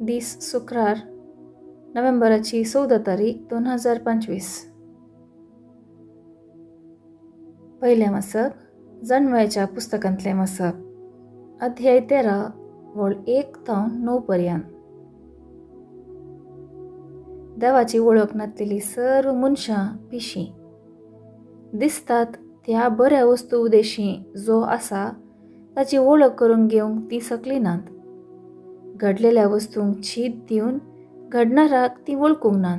दीस शुक्रार नोव्हेंबराची 14 तारीख 2025. पयलें वाचप जाणवायच्या पुस्तकांतलें वाचप, अध्याय 13 वळ 1 तावन 9 पर्यंत. देवाची वळख नासलेली सर्व मनशां पिशीं दिसतात त्या बऱ्या वस्तू उदेशी जो आसा ताची वळख करून घेवंक ती सकली नात. घडलेल्या वस्तूंक शीत दिवन घडणाराक ती वळखूंक नात.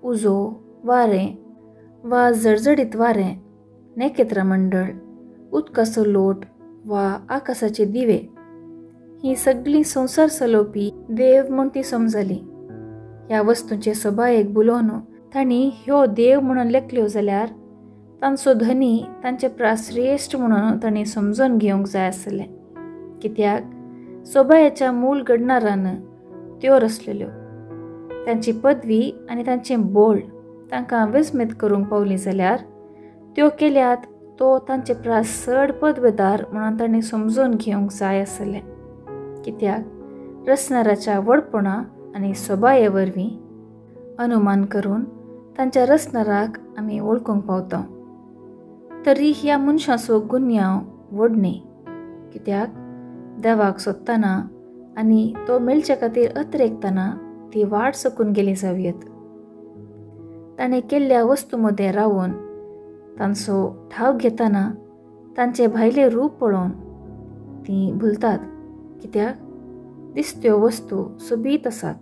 उजो, वारें वा जडजडीत वारें, नखेत्रां मंडळ, उदकाचो लोट वा आकाशाचे दिवे ही सगळीं संवसार चलोवपी देव म्हूण ती समजली. ह्या वस्तूंचे सोबायेक बुलोवन तांणी ह्यो देव म्हणून लेखल्यो जाल्यार तांचो धनी तांचे प्राश्रेश्ठ म्हणून तांणी समजून घेवंक जाय आसलें, कित्याक सोबायेच्या मूळ घडणारान त्यो रचलेल्यो. तांची पदवी आनी तांचें बोळ तांकां विस्मीत करूंक पावली जाल्यार त्यो केल्यात तो तांचे प्रास चड पदवेदार म्हणून तांणी समजून घेवंक जाय आसलें, कित्याक रचणाराच्या व्हडपणा आनी सोबाये वरवीं अनुमान करून तांच्या रचणाराक आमी वळखूंक पावता. तरी ह्या मनशाचो गुन्यांव व्हड न्ही, कित्याक देवाक सोदतना आनी तो मेळचे खातीर अतिरेकतना ती वाट चुकून गेली जावयेत. ताणें केल्ल्या वस्तू मदें रावून तांचो ठाव घेतना तांचे भायलें रूप पळोवन तीं भुलतात, कित्याक दिसत्यो वस्तू सोबीत आसात.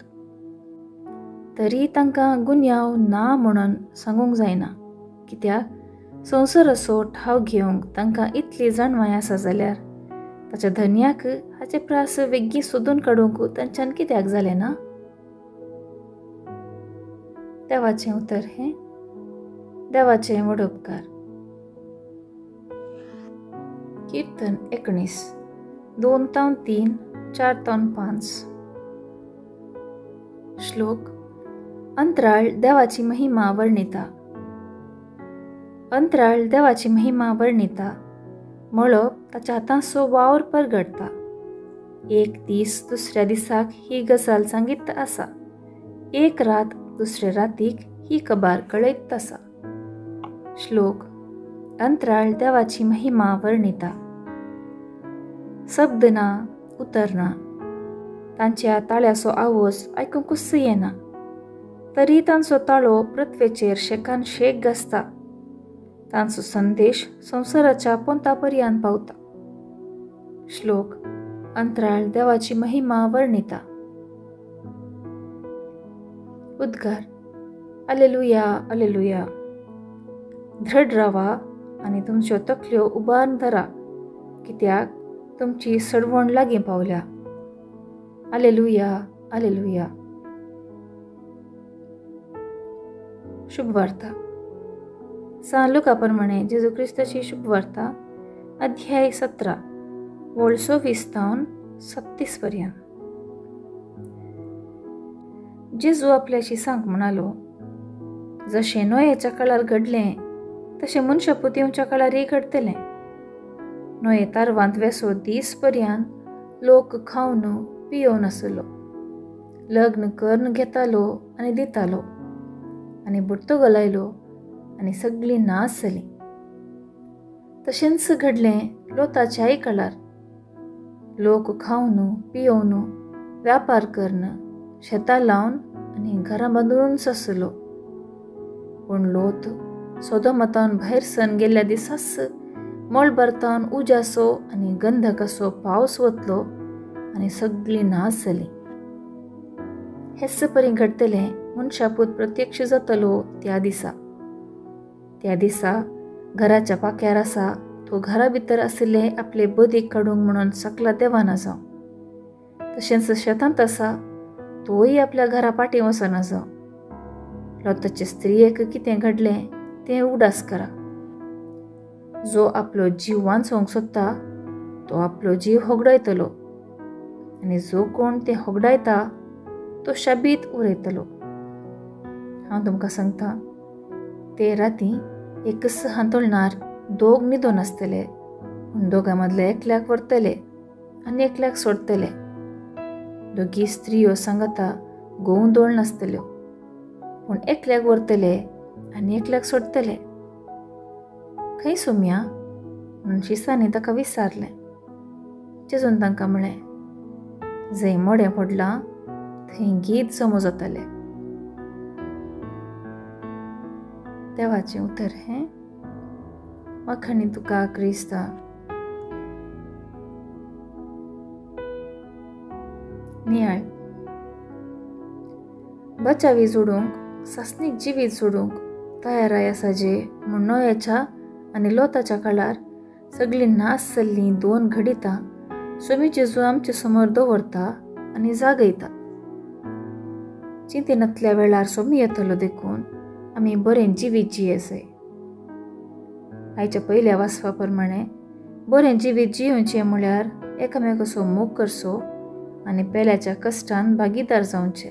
तरी तांकां गुन्यांव ना म्हणून सांगूंक जायना, कित्याक संवसाराचो ठाव घेवंक तांकां इतली जाणवाय आसा जाल्यार ताच्या धनयाक हाचे प्रास वेगीं सोदून काडूंक तांच्यान कित्याक जालें ना? देवाचें उतर हें देवाचें व्हड उपकार. कीर्तन 19 2 तावन 3 4 तावन 5. श्लोक. अंतराळ देवाची महिमा वर्णिता. अंतराळ देवाची महिमा वर्णिता, मळब ताच्या हातांचो वावर परगडटा. एक दीस दुसऱ्या दिसाक ही गजाल सांगीत आसा, एक रात दुसऱ्या रातीक ही खबर कळयत आसा. श्लोक. अंतराळ देवाची महिमा वर्णिता. शब्द ना, उतर ना, तांच्या ताळ्याचो आवाज आयकूंकूच येना, तरी तांचो ताळो पृथ्वेचेर शेकान शेक गाजता. तांचो संदेश संवसाराच्या पोंता पर्यंत पावता. श्लोक. अंतराळ देवाची महिमा वर्णिता. उद्गार. Alleluia, alleluia. धड रावा आनी तुमच्यो तकल्यो उबारून धरा, कित्याक तुमची सडवण लागीं पावल्या. अलेलुया, अलेलुया. शुभवार्ता. सान लुका प्रमाणे जेजू क्रिस्ताची शुभवार्ता, अध्याय 17 वळ 26 तावन 37 पर्यंत. जेजू आपल्याशी सांग म्हणालो, जशें नोयेच्या काळार घडलें तशें मनशापूत येवच्या काळारय घडटलें. नोये तारवांत वेसो दीस पर्यंत लोक खावन पियोवन आसलो, लग्न करून घेतालो आनी दितालो आनी बुडतो घालायलो आनी सगळीं नाच जाली. तशेंच घडलें लोताच्याय काळार. लोक खावन पियोवन व्यापार करून शेतां लावन आनी घरां बांदूनच आसलो. पूण लोत सोदोमतान भायर सन गेल्ल्या दिसाच मळबारतावन उज्याचो आनी गंधकाचो पावस वतलो आनी सगळीं नाच जाली. हेच परी घडटलें मनशापूत प्रत्यक्ष जातलो त्या दिसा. त्या दिसा घराच्या पाक्यार आसा तो घरा भितर आशिल्ले आपले बदीक काडूंक म्हणून सकला देवाना जावं, तशेंच शेतांत आसा तोय आपल्या घरा फाटीं वचना जावं. लोताचे स्त्रियेक कितें घडलें तें उगडास करा. जो आपलो जीव वांचोवंक सोदता तो आपलो जीव होगडायतलो आनी जो कोण तें होगडायता तो शाबीत उरयतलो. हांव तुमकां सांगता, ते राती एकच हांतुळणार दोग न्हिदोन आसतले, पूण दोगां मदले एकल्याक व्हरतले आनी एकल्याक सोडटले. दोगी स्त्रियो सांगाता गोंदोळ नासतल्यो, पूण एकल्याक व्हरतले आनी एकल्याक सोडटले. खंय सोम्या म्हणून शिसांनी ताका विचारलें. जेजून तांकां म्हळें, जंय मडें पडलां थंय गीत जमो जाताले. देवाचें उतर हें. वाखाणी तुका क्रिस्ता. नियाळ. बचावी जोडूंक, सासणीक जिवीत सोडूंक तयाराय आसा जे म्हूण नोयाच्या आनी लोताच्या काळार सगळीं नास जाल्लीं दोन घडितां स्वामी जेजू आमचे समोर दवरता आनी जागयता. चिंतेनातल्या वेळार स्वामी येतलो देखून आमी बरें जिवीत जियेसय. आयच्या पयल्या वाचपा प्रमाणे बरें जिवीत जियोवचें म्हळ्यार एकामेकाचो मोग करचो आनी पेल्याच्या कश्टान भागीदार जावचें.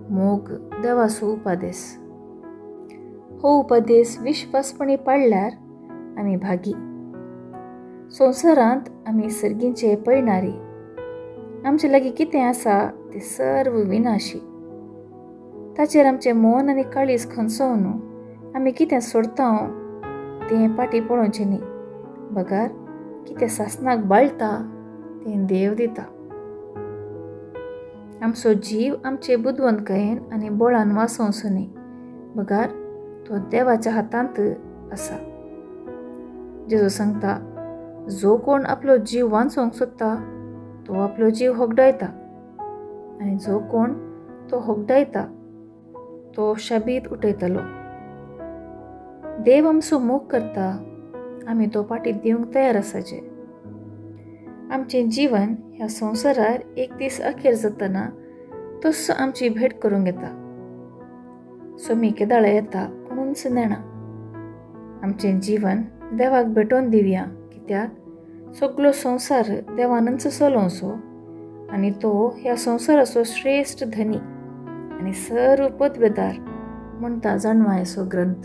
मोग देवाचो उपदेश. हो उपदेश विश्वासपणी पाळल्यार आमी भागी. संवसारांत आमी सर्गींचे पळणारी. आमचे लागीं कितें आसा तें सर्व विनाशी. ताचेर आमचें मन आनी काळीज खंचोवन आमी कितें सोडता तें पाटी पळोवचें न्ही, बगर कितें सासणाक बाळटा तें देव दिता. आमचो जीव आमचे बुदवंतकायेन आनी बळान वासोवचो न्ही, बगर तो देवाच्या हातांत आसा. जेजू सांगता, जो कोण आपलो जीव वांचोवंक सोदता तो आपलो जीव होगडायता, आनी जो कोण तो होगडायता तो शाबीत उठयतलो. देव आमचो मोग करता, आमी तो पाटी दिवंक तयार आसाचे. आमचें जीवन ह्या संवसारार एक दीस अखेर जातना तस्सो आमची भेट करूंक येता. सोमी केदाळा येता कोणूच नेणा. आमचें जीवन देवाक भेटोवन दिवया, कित्याक सगलो संवसार देवानच चलोवचो आनी तो ह्या संवसाराचो श्रेश्ठ धनी आनी सर्व पदवेदार म्हणटा जाणवायेचो ग्रंथ.